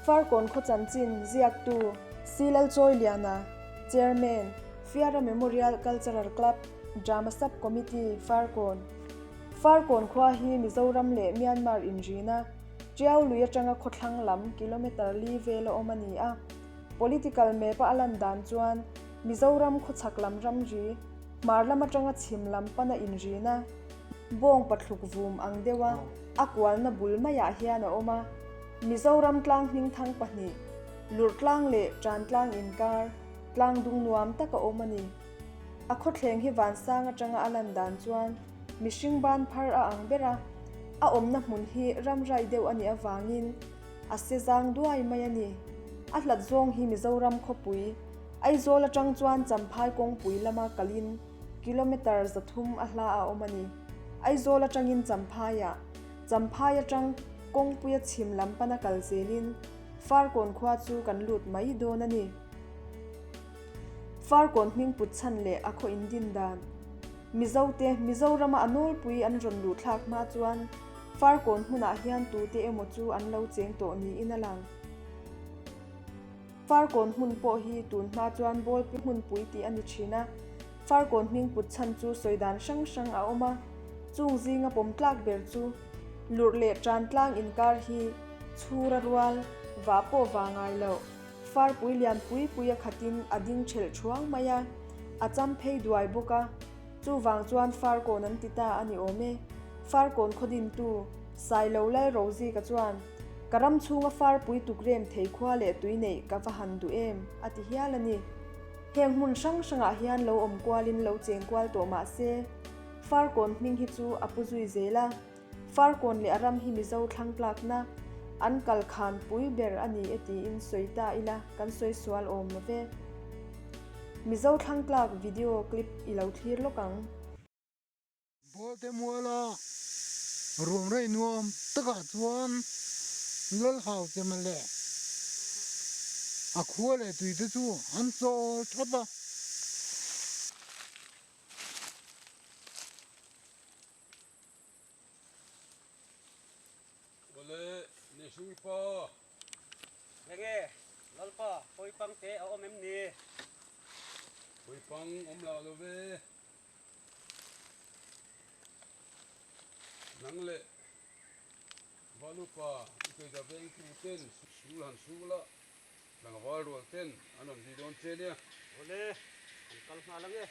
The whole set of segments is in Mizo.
Farkawn khaw chanchin ziaktu Si Lalchawiliana, Chairman, Fiara Memorial Cultural Club, Drama Sub Committee, Farkawn. Farkawn khua hi Mizoram leh Myanmar inrina Tiau lui atanga khawthlang lam kilometre li vela awm a ni a. Political map-a a lan dan chuan Mizoram khawchhak lam ramri, hmar lam atanga chhim lam pana inrina, bawng pathluk vum ang deuha a kualna bul maiah hian a awm a. Mizoram tlang hmingthang pahnih, Lurhtlang leh Tantlang inkar, tlang dung nuam tak a awm a ni. A khawthleng hi vansang atanga a lan dan chuan mihring ban phar a ang ber a, a awmna hmun hi ramrai deuh a nih avangin a se zang duai mai a ni. A hlat zawng hi Mizoram khawpui, Aizawl atang chuan Champhai kawngpui lama kalin kilometre 300 a hla a awm a ni. Aizawl atangin Champhaiah, Champhai atang kawngpuia chhim lam pana kal zelin Farkawn khua chu kan lut mai dawn a ni. Farkawn hming put chhan leh a khaw indin dan. Mizote, Mizorama a nawlpui an rawn luh thlak hma chuan Farkawn hmunah hian tute emaw chu an lo cheng tawh niin a lang. Farkawn hmun pawh hi tun hma chuan Bawlpi hmunpui tih a ni thin a, Farkawn hming put chhan chu sawi dan hrang hrang a awm a, chung zinga pawm tlak ber chu Lurh leh Tantlang inkar hi chhura rual, vah pawh vah ngai loh. Farpui lian pui pui a khatin a ding ṭhelh ṭhuang mai a, a cham phei duai bawk a. Chuvang chuan Farkawn an ti ta a ni awm e. Farkawn khaw dintu, Sailo Lal Rozika chuan, Ka ram chhunga farpui tukrem thei khua leh tui neih ka va han duh em? a ti hial a ni. Heng hmun hrang hrangah hian lo awm kualin lo cheng kual tawh mah se, Farkawn hming hi chu a pu zui zel a. Farkawn leh a ram hi Mizo thlang tlakna an kal khan pui ber a ni e tiin sawi ta ila kan sawi sual awm lo ve. Mizo thlang tlak video clip i lo thlir lawk ang. Bawlte muala ruam rei nuam takah chuan Lalhau che mawle a khua leh tui te chu an chawl thap a. Awle, Nehsui pa. Enge, Lalpa, Pawipang te a awm em ni? Pawipang awm lah lo ve. Nang leh Valupa i kawida vengtu ten sul han sul a, tlangval rual ten an rawn zui dawn che nia. Awle, an kal nghal ange.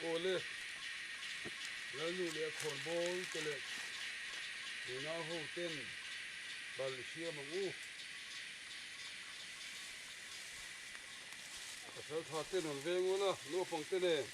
Awle, Lalnu leh khawnbawl te leh nunau ho ten bal i siam ang u. Pasal tha ten rawn veng ula, naupang te nen.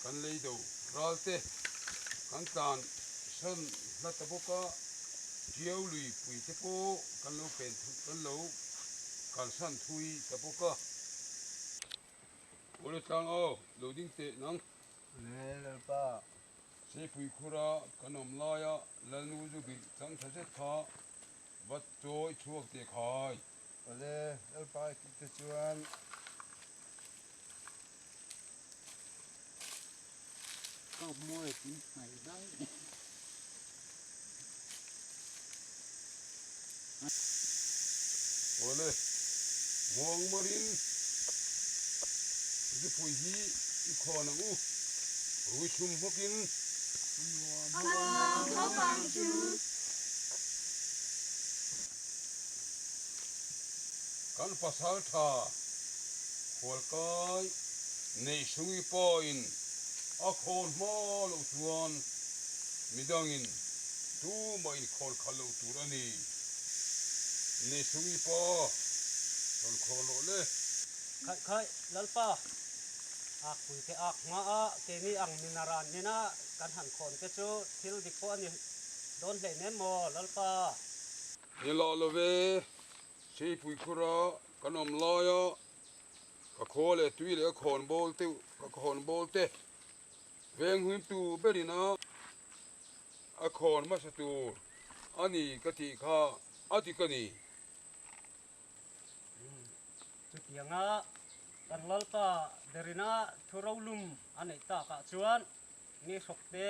Kan lei do ral te kan tlan san hla ta bawk a, Tiau lui pui te pawh kan lo pen kan lo kalsan thui ta bawk a. Awle tlang aw, lo ding teh nang. Le Lalpa. Seipui khura kan awm laia Lalnu zu bilh chang tha zet kha va chawi chhuak teh khai. Awle, Lalpa i tih te chuan. Ka mawi tin hnai dai. Awle, muang marin zipui hi i khawn ang u, rui chhum hmawkin. A nuam khawp ang chu. Kan pasal tha khualkai neih sungi pawhin a khawn hma loh chuan midangin tumah in khawn khalh loh tur a ni. Ni sung i pa rawn khawn rawh le. Khaih khaih, Lalpa, ak pui te ak hma a keini ang minaran nena kan han khawn te chu thil dik pawh a ni dawn hlei nem maw, Lalpa? Ni lah lo ve, Seipui khura kan awm laia ka khaw leh tui leh ka khawn bawl te ka khawn bawl te veng huim tu berin a a khawn hmasa tur a ni ka tih kha a dik a ni. Chutianga kan Lalpa berina thu rolum a neih takah chuan ni hrawk te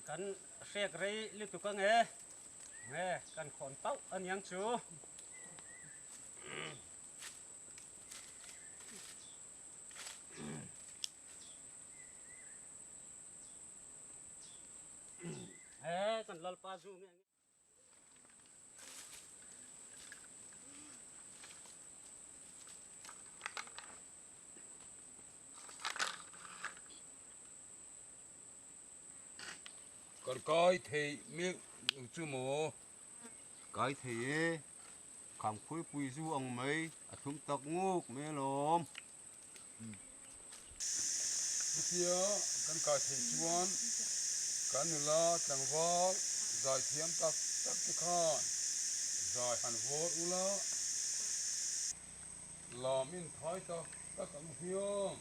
kan hrek rei lutuk ange, nge kan khawn pauh aniang chu. He kan Lalpa zu nge nge. Kan kai thei mek chu maw? Kai thei e, Khamkhuipui zu ang mai a thlum tak nguk mai alawm. Chutia kan kai theih chuan kan nula tlangval zai thiam tak tak te khan zai han vawr ula, lam in thai tak tak ang hiam.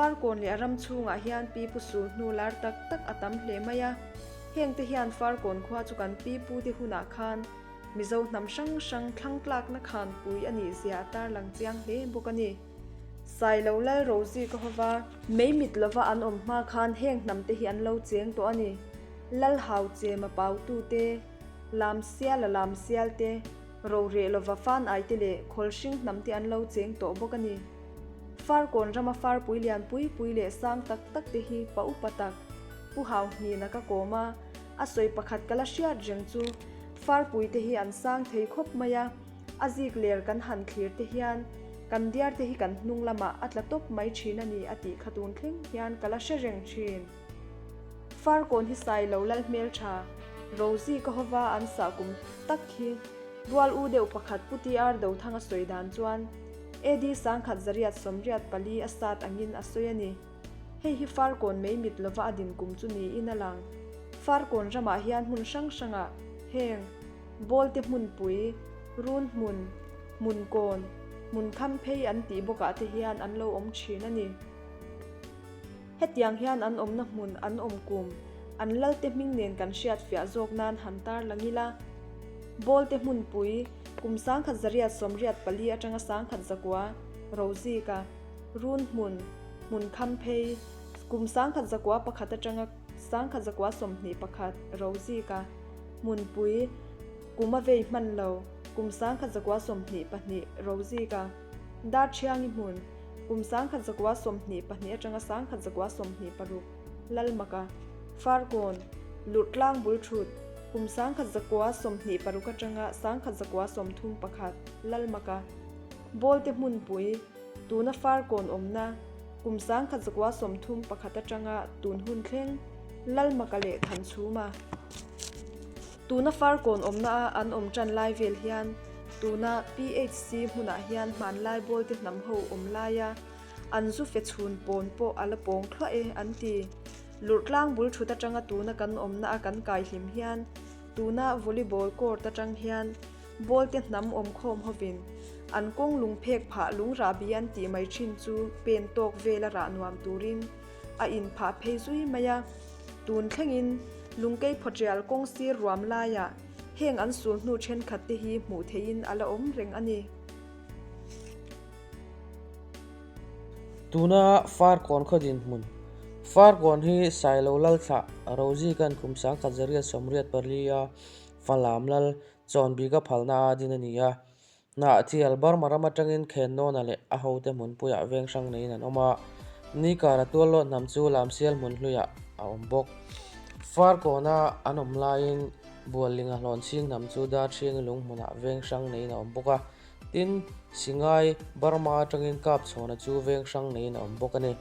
Farkawn leh a ram chhungah hian pipu sul hnu lar tak tak a tam hle mai a, hengte hian Farkawn khua chu kan pipute hunah khan Mizo hnam hrang hrang thlang tlakna khanpui a nih zia a tarlang chiang hle bawk a ni. Sailo Lal Rozi ka hova, mei mit lova an awm hma khan heng hnamte hi an lo cheng tawh a ni. Lal hau chema pautute, lam siala lam sialte, Roreh lova fan aite leh khawlhring hnamte an lo cheng tawh bawk a ni. Farkawn rama farpui lian pui pui leh sang tak tak te hi pa upa tak, Pu Hau hnina ka kawm a, a sawi pakhat ka la hriat reng chu farpui te hi an sang thei khawp mai a, a zik ler kan han thlir te hian kan diar te hi kan hnung lamah a tla tawp mai thin a ni a tih kha tun thleng hian ka la hre reng thin. Farkawn hi sai lo lal hmeltha, Rosie ka hova an sah kum tak hi rual u deuh pakhat Pu TR Dothanga sawi dan chuan AD 1984 a sat angin a sawi a ni. Hei hi Farkawn mei mit lova a din kum chu niin a lang. Farkawn ramah hian hmun hrang hrangah heng. Bawlte hmunpui, Runhmun, Hmunkawn, Hmunkhamphei an tih bawkah te hian an lo awm thin a ni. Hetiang hian an awmna hmun an awm kum, an lalte hming nen kan hriat fiah zawk nan han tar lang ila. Bawlte hmunpui, kum 1984 atanga 1900, Rozika, Runhmun, Hmunkhamphei, kum 1901 atanga 1921, Rozika, Hmunpui, kum a vei hman lo, kum 1922, Rozika, Darthiangi hmun, kum 1922 atanga 1926, Lalmaka, Farkawn, Lurhtlang bul thut, kum 1926 atanga 1931, Lalmaka, Bawlte hmunpui, tuna Farkawn awmna, kum 1931 atanga tun hun thleng, Lalmaka leh Thanchhuma. Tuna Farkawn awmna a an awm tan lai vel hian tuna PHC hmunah hian hmanlai bawlte hnam ho awm laia an zu fe chhun pawn pawh a la pawng thluah e an ti. Lurhtlang bul thut atanga tuna kan awmna a kan kai hlim hian tuna volleyball court atang hian bawlte hnam awm khawm hovin an kawng lung phek phah lung rahbi an tih mai thin chu pen tawk vela rah nuam turin a inphah phei zui mai a. Tun thlengin Lungkei phawtial kawng sir ruam laiah heng an sul hnu thenkhat te hi hmuh theihin a la awm reng a ni. Tuna Farkawn khaw dinhmun, Farkawn hi Sailo Lalthlah, Rozikan kum 1984 a Falam Lal Chawnbika phalna a din a ni a. Hnahthial Burma ram atangin Khennawn-a leh a hote hmunpuiah veng hrang neiin an awm a, Nikara tuallawt hnam chu Lamsial hmun hluiah a awm bawk. Farkawna an awm laiin Buallinga hlawnchhing hnam chu Darthiangi lung hmunah veng hrang neiin a awm bawk a, tin, Singai Burma atangin Kapchhawna chu veng hrang neiin a awm bawk a ni.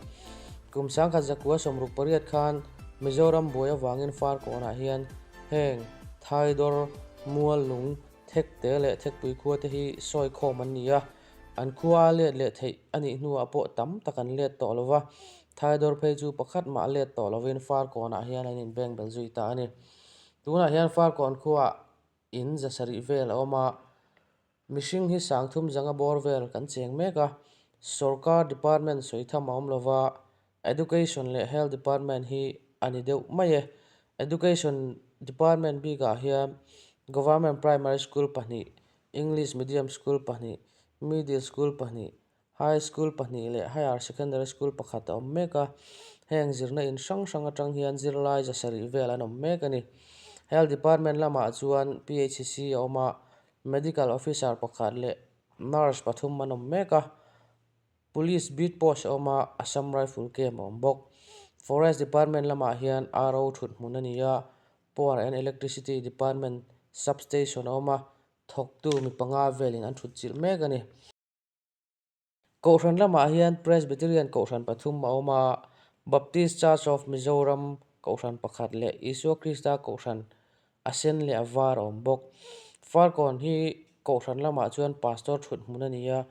Kum 1968 khan Mizoram buai avangin Farkawnah hian heng Thaidawr, Muallung, Thekte leh Thekpui khua te hi sawi khawm an ni a, an khua a let leh theih a nih hnuah pawh tam tak an let tawh lo va, Thaidawr phei chu pakhat mah let tawh lovin Farkawnah hian an inbeng bel zui ta a ni. Tunah hian Farkawn khuaah in za sarih vel a awm a, mihring hi sangthum zanga bawr vel kan cheng mek a, sawrkar department sawi tham a awm lo va, Education leh Health Department hi a ni deuh mai e. Education Department bikah hian Government Primary School pahnih, English Medium School pahnih, Middle School pahnih, High School pahnih leh Higher Secondary School pakhat a awm mek a. Heng zirna in hrang hrang atang hian zirlai za sarih vel an awm mek a ni. Health Department lamah chuan PHC a awm a, Medical Officer pakhat leh Nurse pathum an awm mek a. Police beat post a awm a, Assam Rifle camp a awm bawk. Forest department lamah hian RO thut hmun a ni a, Power and Electricity department sub station a awm a, thawktu mi panga velin an thut chilh mek a ni. Kohhran lamah hian Presbyterian kohhran pathum a awm a, Baptist Church of Mizoram kohhran pakhat leh Isua Krista kohhran a sen leh a var a awm bawk. Farkawn hi kohhran lamah chuan pastor thut hmun a ni a,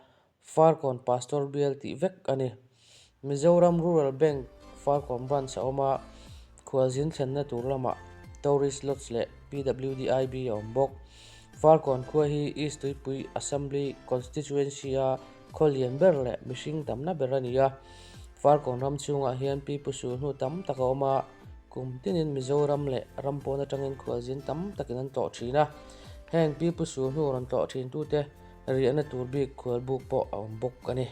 Farkawn Pastor bial tih vek a ni. Mizoram Rural Bank Farkawn Branch a awm a, khualzin thlenna tur lamah Tourist Lodge leh PWDIB a awm bawk. Farkawn khua hi East Tuipui Assembly Constituency a khaw lian ber leh mihring tamna ber a ni a. Farkawn ram chhungah hian pipu sulhnu tam tak a awm a, kum tinin Mizoram leh ram pawn atangin khualzin tam takin an tlawh thin a. Heng pipu sulhnu rawn tlawh thintute riahna tur bik khualbuk pawh a awm bawk a ni.